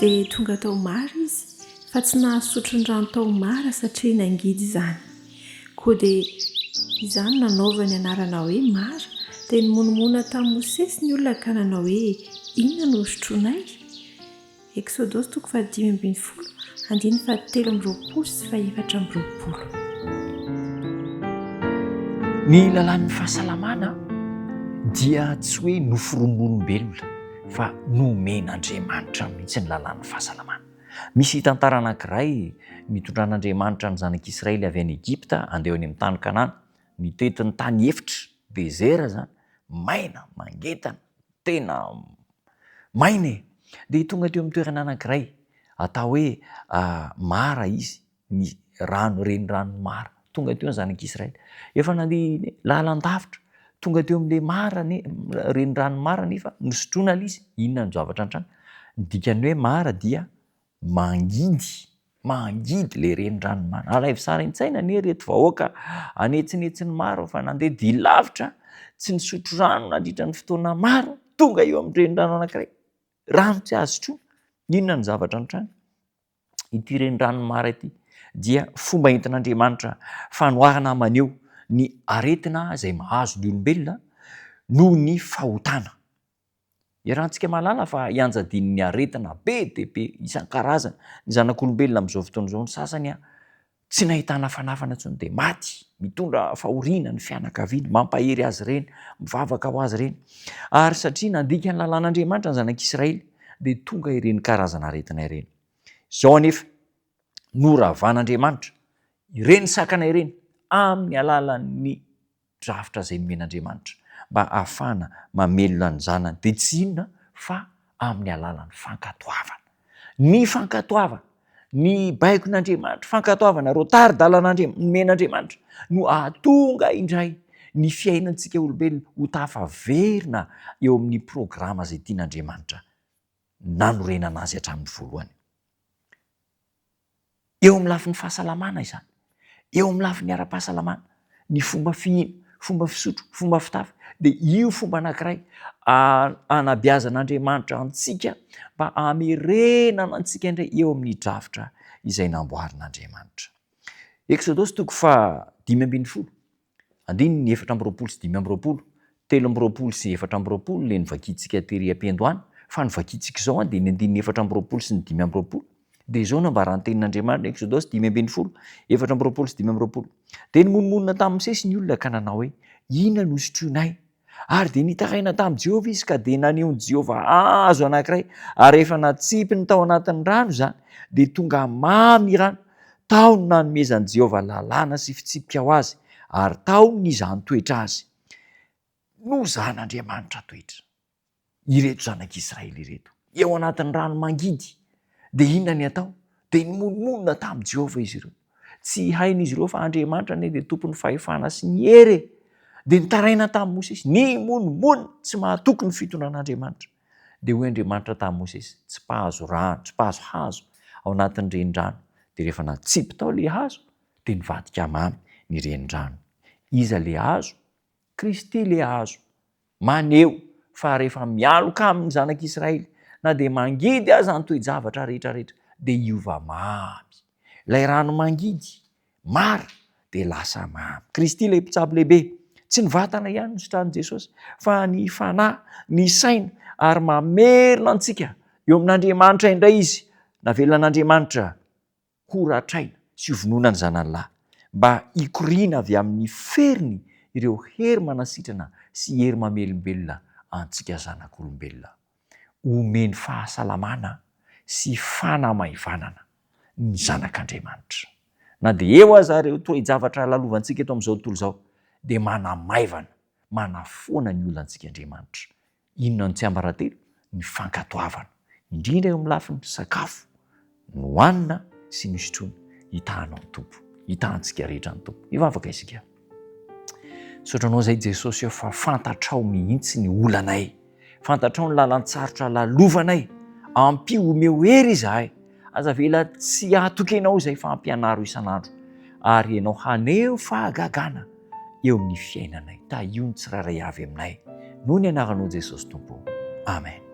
Dia tonga tao Mara izy, fa tsy nahasotro ny rano tao Mara satria nangidy izany. Koa dia izany no nanaovany anarana hoe Mara. Dia nimonomonona tamin'i Mosesy ny olona ka nanao hoe, Inona no hosotroinay? Eksodosy toko fahadimy ambin'ny folo, andininy fahatelo amby roapolo sy fahefatra amby roapolo. Ny lalàn'ny fahasalamana dia tsy hoe noforonin'olombelona fa nomen'Andriamanitra mihitsy ny lalàn'ny fahasalamana. Misy tantara anankiray nitondran'Andriamanitra ny zanak'Israely avy any Egypta handeha any amin'ny tany Kanana, nitety ny tany efitra, désert izany, maina, mangetana, tena maina e! Dia tonga teo amin'ny toerana anankiray atao hoe Mara izy, ny rano, reniranon'i Mara. Tonga teo ny zanak'Israely. Efa nandeha lalan-davitra, tonga teo amin'ilay Mara anie, reniranon'i Mara nefa nosotroina ilay izy. Inona no zavatra nitranga? Ny dikan'ny hoe Mara dia mangidy, mangidy ilay reniranon'i Mara. Alaivo sary an-tsaina anie ireto vahoaka anetsinetsiny maro fa nandeha dia lavitra, tsy nisotro rano nandritra ny fotoana maro, tonga eo amin'ny renirano anankiray, rano tsy azo sotroina. Inona no zavatra nitranga? Ity reniranon'i Mara ity dia fomba entin'Andriamanitra fanoharana maneho ny aretina izay mahazo ny olombelona noho ny fahotana. Iarahantsika mahalala fa ianjadian'ny aretina be dia be isan-karazany ny zanak'olombelona amin'izao fotoana izao, ny sasany tsy nahitana fanafana intsony dia maty, mitondra fahoriana ny fianakaviany, mampahery azy ireny, mivavaka ho azy ireny. Ary satria nandika ny lalàn'Andriamanitra ny zanak'Israely dia tonga ireny karazana aretina ireny. Izao anefa, noravan'Andriamanitra ireny sakana ireny amin'ny alalan'ny drafitra izay nomen'Andriamanitra mba hahafahana mamelona ny zanany dia tsy inona fa amin'ny alalan'ny fankatoavana. Ny fankatoavana, ny baikon'Andriamanitra, fankatoavana ireo tari-dalana nomen'Andriamanitra no hahatonga indray ny fiainantsika olombelona ho tafaverina eo amin'ny programa izay tian'Andriamanitra nanorenana azy hatramin'ny voalohany. Eo amin'ny lafiny fahasalamana izany, eo amin'ny lafiny ara-pahasalamana, ny fomba fihina, fomba fisotro, fomba fitafy, dia io fomba anankiray anabeazan'Andriamanitra antsika mba hamerenana antsika indray eo amin'ny drafitra izay namboarin'Andriamanitra. Eksodosy toko faha 15. Andininy 24 sy 25, 23 sy 24 ilay novakintsika tery am-piandohana, fa ny vakintsika izao dia ny andininy 24 sy ny 25. Dia izao no ambaran'ny tenin'Andriamanitra, Eksodosy 15, 24 sy 25, Dia nimonomonona tamin'i Mosesy ny olona ka nanao hoe, Inona no hosotroinay? Ary dia nitaraina tamin'i Jehovah izy, ka dia naneho-n'i Jehovah hazo anankiray, ary rehefa natsipiny tao anatin'ny rano izany, dia tonga mamy ny rano. Tao no nanomezan'i Jehovah lalàna sy fitsipika ho azy, ary tao no nizahany toetra azy. Nozahan'Andriamanitra toetra. ireto zanak'Israely ireto. Eo anatin'ny rano mangidy, dia inona ny atao? Dia nimonomonona tamin'i Jehovah izy ireo. Tsy hain'izy ireo fa Andriamanitra anie dia tompon'ny fahefana sy ny hery e. Dia nitaraina tamin'i Mosesy, nimonomonona, tsy mahatoky ny fitondran'Andriamanitra. Dia hoy Andriamanitra tamin'i Mosesy, tsy mpahazo rano, tsy mpahazo hazo ao anatin'ny renirano. Dia rehefa natsipy tao ilay hazo, dia nivadika mamy ny renirano. Iza ilay hazo? Kristy ilay hazo. Maneho fa rehefa mialoka aminy ny zanak'Israely, na dia mangidy aza ny toe-javatra rehetra rehetra, dia hiova mamy. Ilay rano mangidy, mara, dia lasa mamy. Kristy ilay mpitsabo lehibe. Tsy ny vatana ihany no sitranin'i Jesosy, fa ny fanahy, ny saina, ary mamerina antsika eo amin'Andriamanitra indray Izy. Navelan'Andriamanitra horatraina sy hovonoina ny zanany lahy, mba hikoriana avy amin'ny feriny ireo hery manasitrana sy hery mamelombelona antsika zanak'olombelona. Omeny fahasalamana sy fanamaivanana ny zanak'Andriamanitra. Na dia eo aza ireo toe-javatra lalovantsika eto amin'izao tontolo izao, dia manamaivana, manafoana ny olantsika Andriamanitra. Inona no tsiambaratelo? Ny fankatoavana, indrindra eo amin'ny lafiny sakafo nohanina sy nosotroina. Hitahanao ny Tompo, hitahantsika rehetra ny Tompo. Hivavaka isika. Misaotra anao izay Jesosy eo fa fantatrao mihitsy ny olanay. Fantatrao ny lalan-tsarotra lalovanay. Ampio omeo hery izahay. Aza avela tsy hahatoky anao izay fa ampianaro isan'andro. Ary ianao haneho fahagagana eo amin'ny fiainanay. Tahio ny tsirairay avy aminay. Noho ny anaranao Jesosy Tompo. Amen.